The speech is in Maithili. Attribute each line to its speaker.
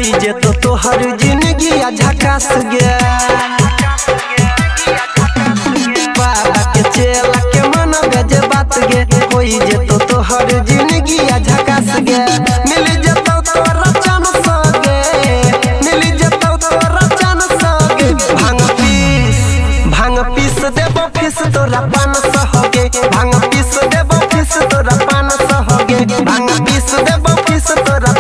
Speaker 1: होई जेतो तोहर जिंदगी झकास गे। बाबा के चेला के मन बेजे बात गे, होई जेतो तोहर जिंदगी झकास गे। मिल जेतो तोरा चान सगे, मिल जेतो तोरा चान सगे। भांग पीस देबो फीस तोरा पान सहोगे। भांग पीस देबो फीस तोरा पान सहोगे। भांग पीस देबो फीस तोरा